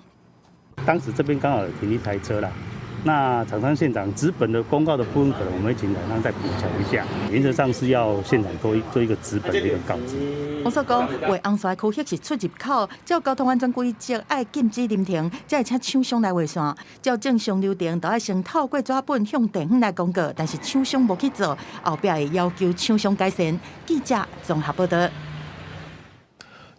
當時這邊剛好有停一台車啦。那廠商現場紙本的公告的部分，可能我們會請廠商再補強一下。原則上是要現場多做一個紙本的一個告知。公所講，畫紅線區域是出入口，照交通安全規則愛禁止臨停，才會請廠商來畫線。照正常流程，都愛先透過紙本向地方來公告，但是廠商無去做，後壁會要求廠商改善。記者綜合報導。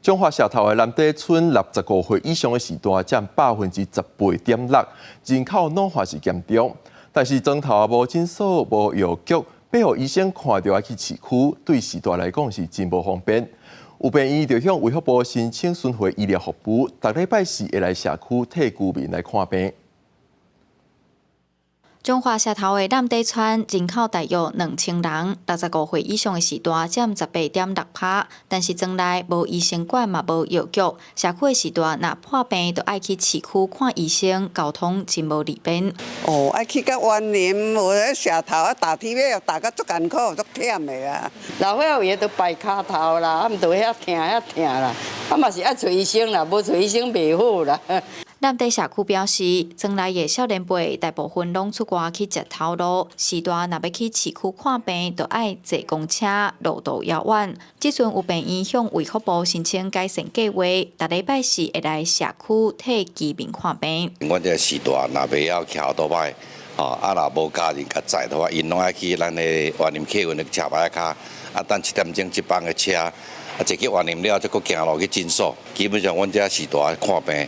彰化社頭的南底村65歲以上的序大佔18.6%，人口老化是嚴重。但是莊頭無診所、無藥局，欲予醫生看著愛去市區，對序大來講是真無方便。有病院就向衛福部申請巡迴醫療服務，逐禮拜四會來社區替居民來看病。彰化社頭的南底村人口大約2000人，65歲以上的序大佔18.6%，但是莊內無醫生館嘛無藥局，社區的序大若破病，就愛去市區看醫生，交通真無利便。哦，愛去到員林，無咧社頭啊，踏梯尾踏甲足艱苦，足忝的啊。老歲仔有的都掰跤頭啦，啊，毋著遐疼遐疼啦，啊嘛是愛揣醫生啦，無揣醫生袂好啦。南底社區表示，莊內的少年輩大部分攏出外去食頭路，序大若欲去市區看病，就愛坐公車，路途遙遠。這陣有病院向衛福部申請改善計劃，逐禮拜四會來社區替居民看病。阮這序大若袂曉騎歐多擺，吼啊若無家人共載的話，𪜶攏愛去咱的員林客運的車牌仔跤，啊等7點鐘這班的車。啊，坐去員林了，再閣行路去診所。基本上，阮遮序大看病，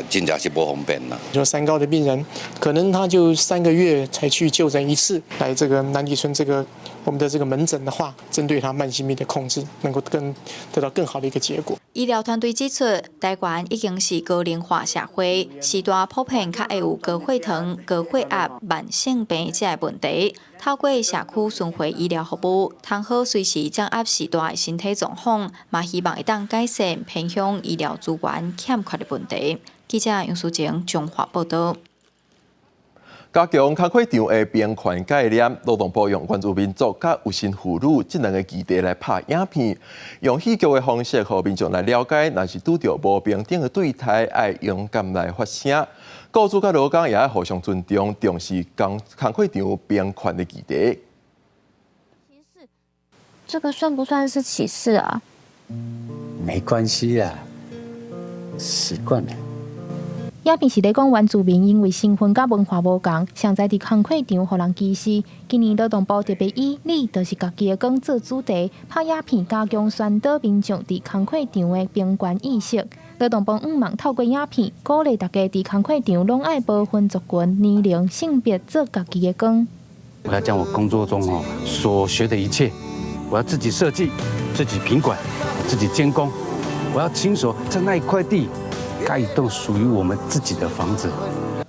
真正是無方便啦。就三高的病人，可能他就3個月才去就診一次，來這個南底村這個我們的這個門診的話，針對他慢性病的控制，能夠更得到更好的一個結果。醫療團隊指出，台灣已經是高齡化社會，序大普遍較會有高血糖、高血壓、慢性病這个問題。透過社區巡迴醫療服務，通好隨時掌握序大的身體狀況，嘛希望會當改善偏鄉醫療資源欠缺的問題。記者楊淑靜彰化報導。加強工課場的平權概念，勞動部用原住民族佮有身婦女這兩个議題來拍影片，用戲劇的方式，予民眾來了解，若是拄著無平等的對待，愛勇敢來發聲。雇主佮勞工也愛互相尊重，重視工工課場平權的議題。這個算不算是歧視啊？沒關係啦，習慣了。影片是咧講原住民因為身份佮文化無仝，常在佇工課場予人歧視。今年勞動部特別以“你就是家己的光”做主題，拍影片加強宣導民眾佇工課場的平權意識。勞動部向望透過影片，鼓勵大家佇工課場攏愛無分族群、年齡、性別，做家己的光。我要將我工作中哦所學的一切，我要自己設計、自己品管、自己監工，我要親手在那一塊地蓋一棟屬於我們自己的房子。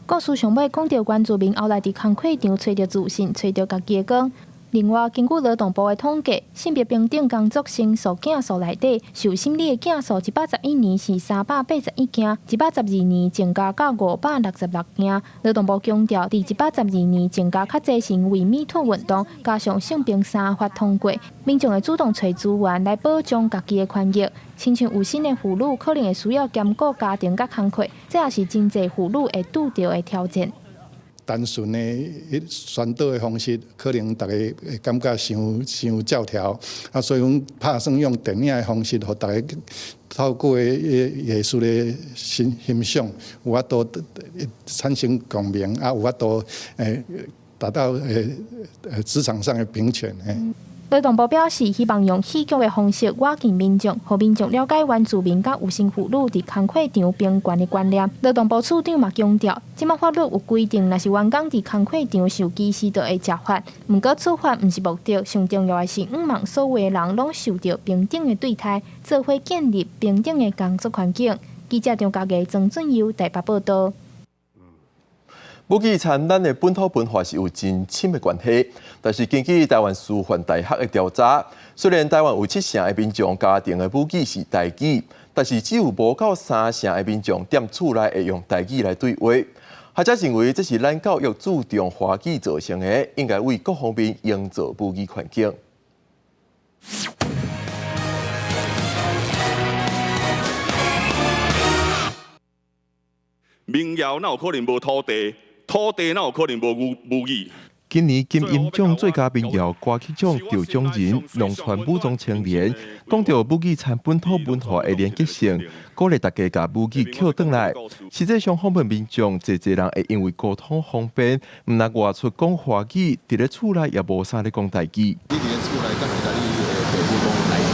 故事上尾講著原住民後來佇工課場揣著自信，揣著家己的光。另外，根據勞動部的統計，性別平等工作申訴件數內底，受審理的件數，111年是381件，112年增加到566件。勞動部強調，佇112年增加較濟是因為 MeToo 運動，加上性平三法通過，民眾會主動揣資源來保障家己的權益。親像有新的婦女可能會需要兼顧家庭佮工課，這也是真濟婦女會拄著的挑戰。單純的宣導的方式，可能大家會感覺傷傷教條，啊，所以阮拍算用電影的方式，予大家透過藝術的欣欣賞，有法度產生共鳴，啊，有法度達到職場上的平權。勞動部表示，希望用戲劇的方式倚近民眾，予民眾了解原住民佮有身婦女佇工課場平權的觀念。勞動部處長嘛強調，這擺法律有規定，若是員工佇工課場受歧視，就會懲罰。毋過處罰毋是目的，上重要的是向望所有的人攏受著平等的對待，做伙建立平等的工作環境。記者張家藝、曾俊佑台北報道。母語參咱的本土文化是有真深的關係，但是根據台灣師範大學的調查，雖然台灣有7成的民眾家庭的母語是台語，但是只有無夠3成的民眾踮厝內會用台語來對話。學者認為這是咱教育注重華語造成的，應該為各方面營造母語環境。民謠哪有可能無土地？土地哪有可能無母語？今年金音獎最佳民謠歌曲獎得獎人農村武裝青年，講著母語參本土文化的連結性，鼓勵大家共母語抾轉來。實際上訪問民眾，濟濟人會因為溝通方便，毋但外出講華語，佇咧厝內也無啥咧講台語。你佇咧厝內敢會共你的父母講台語？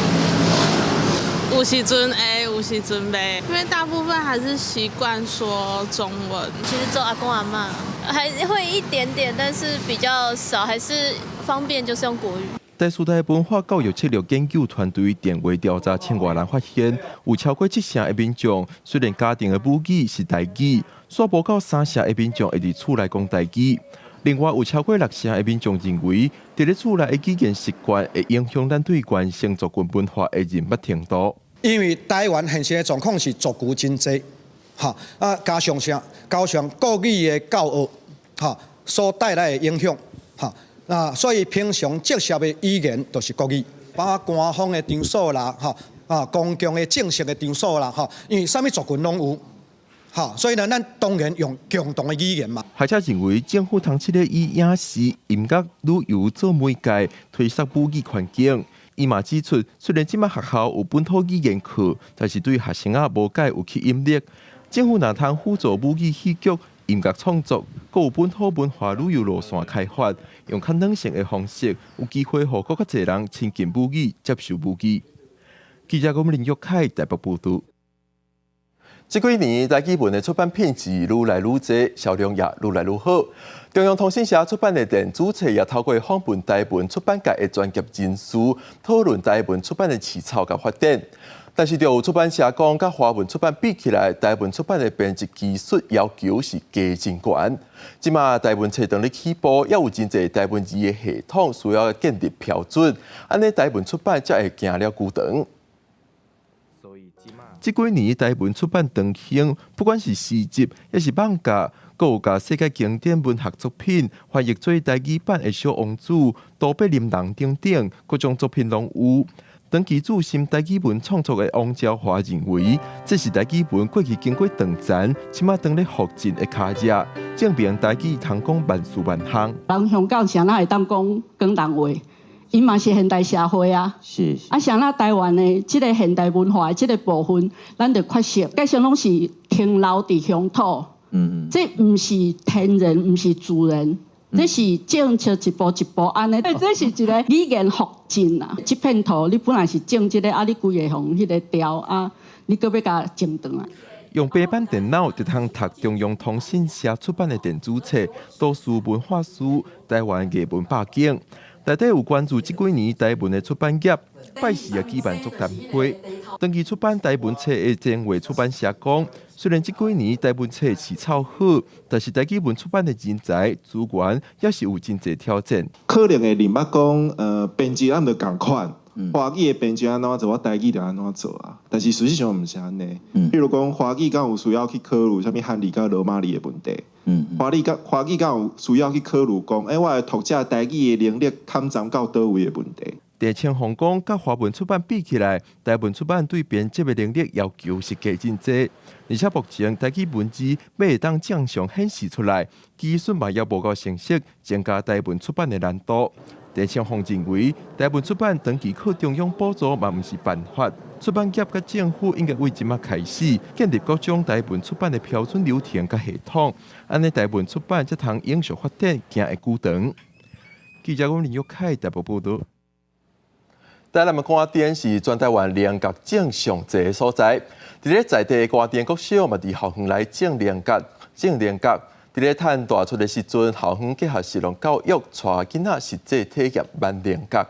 有時陣會，有時陣袂，因為大部分還是習慣說中文。其實做阿公阿嬤還會一點點，但是比較少，還是方便就是用國語。台師大文化教育策略研究團隊電話調查千外人，發現有超過7成的民眾，雖然家庭的母語是台語，煞無夠3成的民眾會佇厝內講台語。另外有超過6成的民眾認為，佇咧厝內的語言習慣會影響咱對原生族群文化的認捌程度。因為台灣現時的狀況是族群真濟，哈啊加上啥？加上國語的教學，哈所帶來的影響，哈那所以平常接觸的語言就是國語，包括官方的場所啦，哈啊公共的正式的場所啦，哈因為啥物族群攏有，哈所以呢，咱當然用共同的語言嘛。學者認為，政府通試咧以影視、音樂、旅遊做媒介，推捒母語環境。伊嘛指出，雖然這擺學校有本土語言課，但是對學生仔無蓋有吸引力。政府若通輔助母語戲劇、音樂創作，閣有本土文化旅遊路線開發，用較軟性的方式，有機會予閣較濟人親近母語、接受母語。記者郭林玉凱台北報導。這幾年台語文的出版品質愈來愈濟，銷量也愈來愈好。中央通訊社出版的電子冊也透過訪問台文出版界的專業人士，討論台文出版的市場佮發展。但是，就有出版社講，佮華文出版比起來，台文出版的編輯技術要求是加真懸。這馬台文冊當咧起步，也有真濟台文字的系統需要建立標準，按呢台文出版才會行了久長。這幾年台文出版當興，不管是詩集，抑是網架，閣有共世界經典文學作品翻譯做台語版的《小王子》、都柏林人等等，各種作品攏有。長期注心台語文創作的王昭華認為，這是台語文過去經過斷層，這馬當咧復振的跤跡，證明台語通講萬事萬項。人香港啥人會當講廣東話，伊嘛是現代社會啊。是。啊，像咱台灣的這个現代文化的這个部分，咱就缺失，加上攏是停留佇鄉土。這毋是天然，毋是自然，這是政策一步一步按呢。這是一个語言復振啊。這片土你本來是種這个，啊，你規个予彼个掉啊，你閣欲共種轉來。用平板電腦就通讀中央通信社出版的電子冊《都市文化書》台灣藝文百景。內底有關注這幾年台文的出版業，拜四也舉辦座談會。長期出版台文冊的前衛出版社講，雖然這幾年台文冊市場好，但是台語文出版的人才資源也是有真濟挑戰。可能會認捌講，編輯咱著仝款，華語的編輯按怎做，我台語就按怎做啊。但是事實上毋是按呢。比如講，華語敢有需要去考慮啥物漢字佮羅馬字的問題？華語敢有需要去考慮講，我的讀者台語的能力堪攢到佗位的問題？鄭清鴻講，佮華文出版比起來，台文出版對編輯的能力要求是低真濟。而且目前台語文字欲會當正常顯示出來，技術嘛猶無夠成熟，增加台文出版的難度。鄭清鴻認為，台文出版長期靠中央補助嘛毋是辦法，出版業佮政府應該為這馬開始建立各種台文出版的標準流程佮系統，按呢台文出版才通永續發展，行會久長。記者林玉凱台北報導。台南的官田是全台灣菱角種上濟的所在，佇咧在地的官田國小嘛，佇校園內種菱角，種菱角。佇咧趁大出的時陣，校方結合食農教育，帶囡仔實際體驗挽菱角。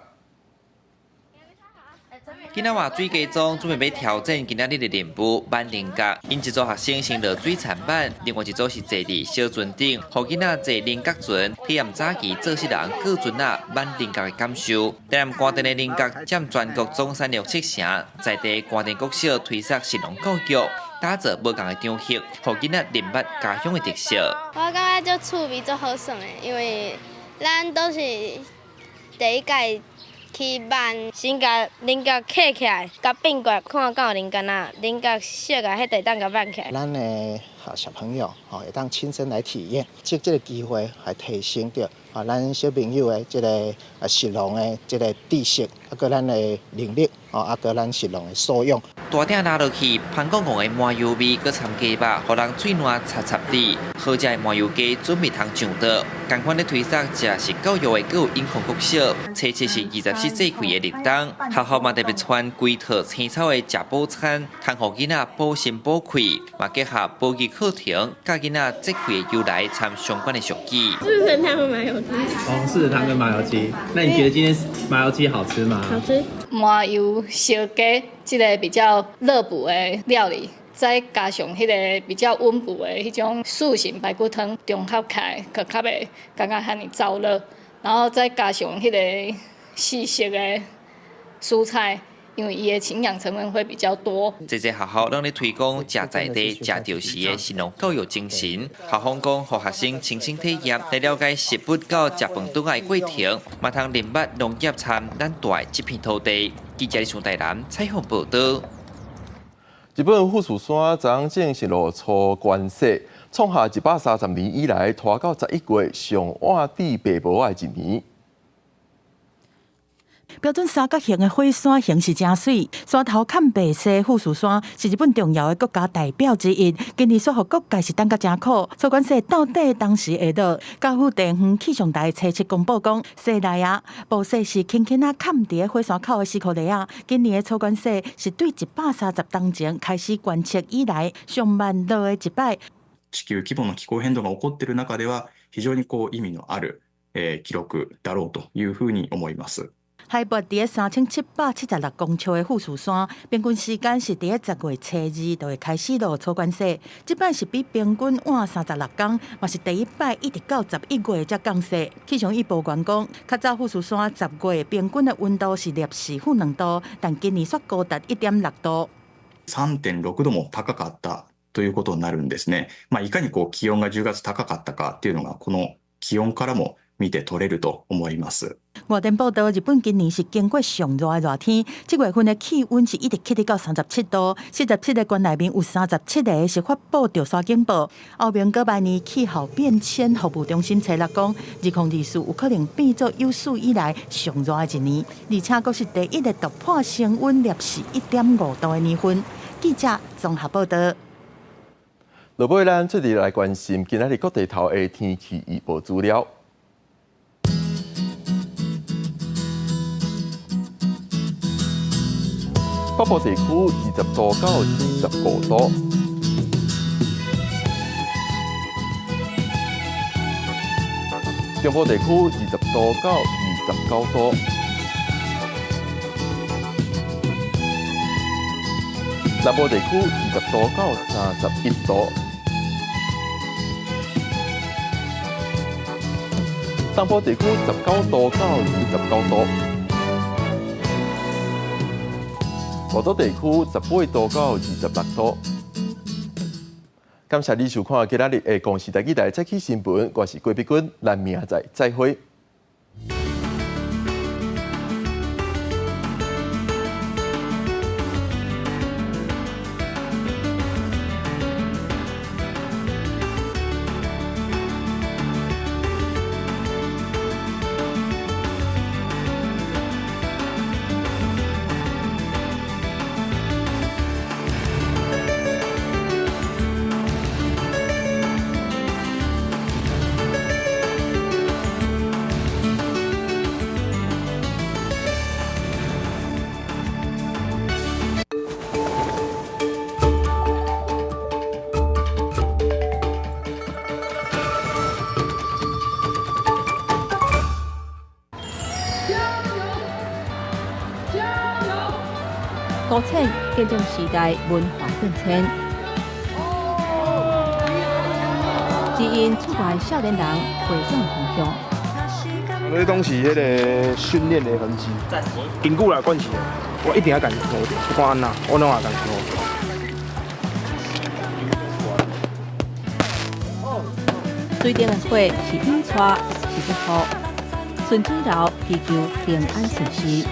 囡仔活水雞樁準備欲挑戰今仔日的任務挽菱角，𪜶一組學生先落水田挽，另外一組是坐佇小船頂，予囡仔坐菱角船，體驗早期做穡人過船仔挽菱角的感受。台南官田的菱角佔全國總產量七成，在地官田國小推捒食農教育，打造無仝的場域，予囡仔認捌家鄉的特色。我感覺足趣味、足好耍的，因為咱都是第一擺去挽，先共菱角刻起來，共變過來，看敢有菱角仔，菱角熟啊，彼就會當共挽起來。咱的小朋友吼，會當親身來體驗，藉這个機會來提升著咱小朋友的這个食農的這个知識，啊，閣咱的能力，啊，閣咱食農的素養。大鼎拉落去，香公公的麻油味，閣摻雞肉，予人喙瀾插插滴。好食的麻油雞準備通上桌。仝款咧推捒食食教育的，閣有永康國小，初七是24世開的立冬，學校嘛特別傳規套青草的食補餐，通予囡仔補身補氣，嘛結合保育課程，教囡仔節氣的由來，參相關的俗語。四神湯和麻油雞。哦，四神湯跟麻油雞。那你覺得今天麻油雞好吃嗎？好吃。麻油燒雞，這个比較熱補的料理，再加上彼个比較溫補的彼種四神排骨湯，綜合起來，閣較袂感覺遐爾燥熱。然後再加上彼個四色的蔬菜，因為伊的營養成分會比較多。這個學校攏咧推廣食在地、食著時的食農教育精神。校方講，予學生親身體驗，來了解食物到食飯頓的過程，嘛通認捌農業參咱蹛的這片土地。記者上台南採訪報導。日本富士山昨昏正式落初關雪，創下130年以來拖到11月上晚佇白帽的一年。標準三角形的火山形勢誠媠，山頭崁白雪富士山是日本重要的國家代表之一。今年雪予各界是等甲誠苦，初關雪到底當時會落？甲府地方氣象台初七公布講，雪來啊，暴雪是輕輕仔崁佇火山口的時刻來啊。今年的初關雪是對130冬前開始觀測以來上慢落的一擺。地球規模の気候変動が起こっている中では、非常にこう意味のある記録だろうというふうに思います。海拔佇3776公尺的富士山，平均時間是佇10月初二就會開始落初關雪。這擺是比平均晚36工，嘛是第一擺一直到11月才降雪。氣象預報員講，較早富士山10月平均的溫度是攝氏-2度，但今年卻高達1.6度。 3.6度も高かったということになるんですね。まあ、いかにこう気温が10月高かったかっていうのが、この気温からも見て取れると思います。外電報道，日本今年是經過上熱的熱天，這月份的氣溫是一直起到37度，47個縣內面有37個是發布著沙警報。後面閣來年氣候變遷服務中心初六講，2024有可能變做有史以來上熱的一年，而且閣是第一個突破升溫攝氏1.5度的年份。記者綜合報道。落尾，咱做陣來關心今仔日各地頭的天氣預報資料。北部地區20度到25度，中部地區20度到29度，南部地區20度到31度，東部地區19度到29度。外島地區18度到26度。感謝你收看今仔日的公視台語台早起新聞，我是郭碧君，咱明仔載再會。高清見證時代文化變遷，指引出來少年人培養方向。這攏是彼個訓練的痕跡。根據來關係，我一定要共伊好著，不管按怎，我攏會共伊好。水頂的火是引帶，是祝福。順水流祈求平安順遂。